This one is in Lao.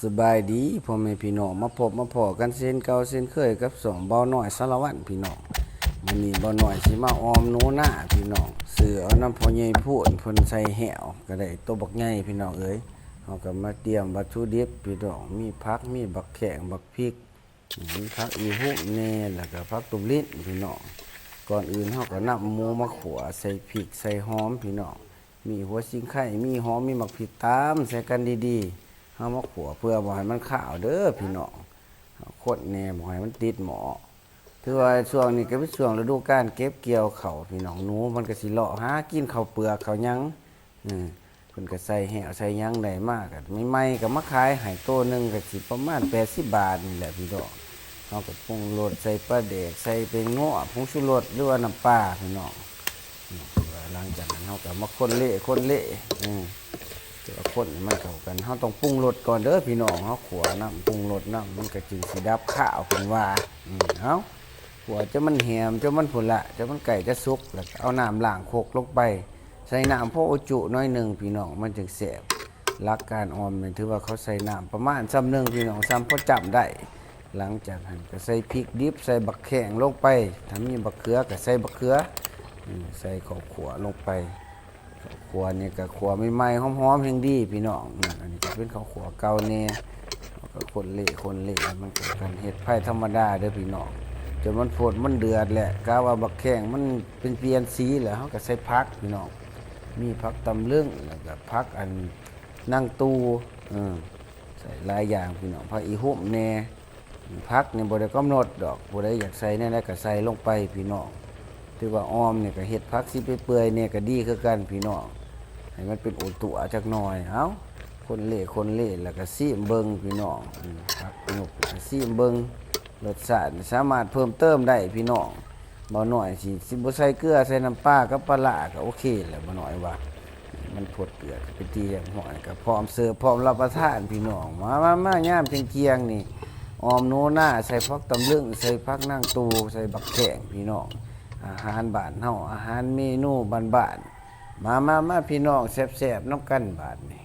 ສະບາຍດີພໍ່ແມ່ພີ່ນ້ອງ ມາພົບມາພໍ້ກັນເຊັ່ນເກົ່າເຊັ່ນເຄີຍກັບຊ່ອງເບົານ້ອຍສາລະວັນພີ່ນ້ອງ. ມື້ນີ້ເບົານ້ອຍຊິມາອອມໜູນາພີ່ນ້ອງ ຊື້ເອົານຳພໍ່ໃຫຍ່ພູນ ເພິ່ນໃສ່ແຫ້ວກໍໄດ້ໂຕບັກໃຫຍ່ພີ່ນ້ອງເອີຍ. ເຮົາກໍມາຕຽມວັດຖຸດິບພີ່ນ້ອງ ມີຜັກ ມີບັກແຂ້ງ ບັກພິກ ມີຜັກອີຮຸ່ມແດ່ ແລ້ວກໍຜັກຕຸບລິ້ນພີ່ນ້ອງ. ກ່ອນອື່ນເຮົາກໍນຳໝູມາຂົ້ວ ໃສ່ພິກໃສ່ຫອມພີ່ນ້ອງ ມີຫົວຊິງໄຄ ມີຫອມ ມີໝາກພິກ ຕຳໃສ່ກັນດີໆ. ເຮົາມາຂົ້ວເພື່ອບໍ່ໃຫ້ມັນຄາວເດີພີ່ນ້ອງ ຄົນແດ່ບໍ່ໃຫ້ມັນຕິດໝໍ້. ຖືວ່າຊ່ວງນີ້ກໍເປັນຊ່ວງລະດູການເກັບກ່ຽວເຂົ້າພີ່ນ້ອງ ໜູມັນກໍຊິເລາະຫາກິນເຂົ້າເປືອກເຂົ້າຫຍັງ. ເອີ ເພິ່ນກໍໃສ່ແຫ້ວໃສ່ຫຍັງໄດ້ມາ ກໍໃໝ່ໆກໍມາຂາຍໃຫ້ ໂຕໜຶ່ງກໍຊິປະມານແປດສິບບາດນີ້ແຫຼະພີ່ນ້ອງ. ເຮົາກໍປຸງລົດ ໃສ່ປາແດກ ໃສ່ແປ້ງນົວ ຜົງຊູລົດ ຫຼືວ່ານ້ຳປາພີ່ນ້ອງ. ອືມ ຫຼັງຈາກນັ້ນເຮົາກໍມາຄົນເລະຄົນເລະ ອືມ ແຕ່ວ່າຄົນໃຫ້ມັນເຂົ້າກັນ ເຮົາຕ້ອງປຸງລົດກ່ອນເດີພີ່ນ້ອງ. ເຮົາຂົ້ວນ້ຳປຸງລົດນຳ ມັນກໍຈຶ່ງຊິດັບຄາວເພິ່ນວ່າ. ອືມ ເອົາ ຂົ້ວຈົນມັນແຫ້ມ ຈົນມັນພຸ້ນລະ ຈົນມັນໃກ້ຈະສຸກ ແລ້ວກໍເອົານ້ຳລ້າງຄົກລົງໄປ ໃສ່ນ້ຳພໍອຸຈຸໜ້ອຍໜຶ່ງພີ່ນ້ອງ ມັນຈຶ່ງແຊບ. ຫຼັກການອອມນີ້ຖືວ່າເຂົາໃສ່ນ້ຳປະມານຊ່ຳໜຶ່ງພີ່ນ້ອງ ຊ່ຳພໍຈ້ຳໄດ້. ຫຼັງຈາກນັ້ນກໍໃສ່ພິກດິບ ໃສ່ບັກແຂ້ງລົງໄປ ຖ້າມີບັກເຂືອກໍໃສ່ບັກເຂືອ ອືມ ໃສ່ເຂົ້າຂົ້ວລົງໄປ. ເຂົ້າຂົ້ວນີ້ກໍຂົ້ວໃໝ່ໆ ຫອມໆ ແຮ່ງດີພີ່ນ້ອງ. ອັນນີ້ກໍເປັນເຂົ້າຂົ້ວເກົ່າແດ່ ເຮົາກໍຄົນເລະຄົນເລະ ມັນກໍການເຮັດໄຟທຳມະດາເດີພີ່ນ້ອງ ຈົນມັນຟົດມັນເດືອດແຫຼະ. ກະວ່າບັກແຂ້ງມັນເປັນປ່ຽນສີແລ້ວ ເຮົາກໍໃສ່ຜັກພີ່ນ້ອງ ມີຜັກຕຳລຶ້ງ ແລ້ວກໍຜັກອັນນາງຕູ ເອີ ໃສ່ຫຼາຍຢ່າງພີ່ນ້ອງ ຜັກອີຮຸ່ມແດ່. ຜັກນີ້ບໍ່ໄດ້ກຳນົດດອກ ຜູ້ໃດຢາກໃສ່ແນວໃດກໍໃສ່ລົງໄປພີ່ນ້ອງ. ຖືວ່າອອມນີ້ກໍເຮັດຜັກຊິເປື່ອຍໆແດ່ກໍດີຄືກັນພີ່ນ້ອງ ໃຫ້ມັນເປັນໂອຕົວຈັກໜ່ອຍ. ເອົ້າ ຄົນເລະຄົນເລະ ແລ້ວກໍຊີມເບິ່ງພີ່ນ້ອງ. ອືມ ຜັກຍົກກໍຊີມເບິ່ງ ລົດຊາດນີ້ສາມາດເພີ່ມເຕີມໄດ້ພີ່ນ້ອງ. ເບົານ້ອຍຊິ ຊິບໍ່ໃສ່ເກືອ ໃສ່ນ້ຳປາກັບປາຫຼ້າກໍໂອເຄແຫຼະ ເບົານ້ອຍວ່າ. ມັນຟົດເກືອກ ເປັນທີ່ຮຽບຮ້ອຍ ກໍພ້ອມເສີບ ພ້ອມຮັບປະທານພີ່ນ້ອງ. ມາ ມາ ມາ ຍາມທ່ຽງໆນີ້ ອອມໜູນາ ໃສ່ຜັກຕຳລຶ້ງ ໃສ່ຜັກນາງຕູ ໃສ່ບັກແຂ້ງພີ່ນ້ອງ. ອາຫານບ້ານເຮົາ ອາຫານເມນູບ້ານໆ. ມາ ມາ ມາ ພີ່ນ້ອງ ແຊບໆນຳກັນບາດນີ້.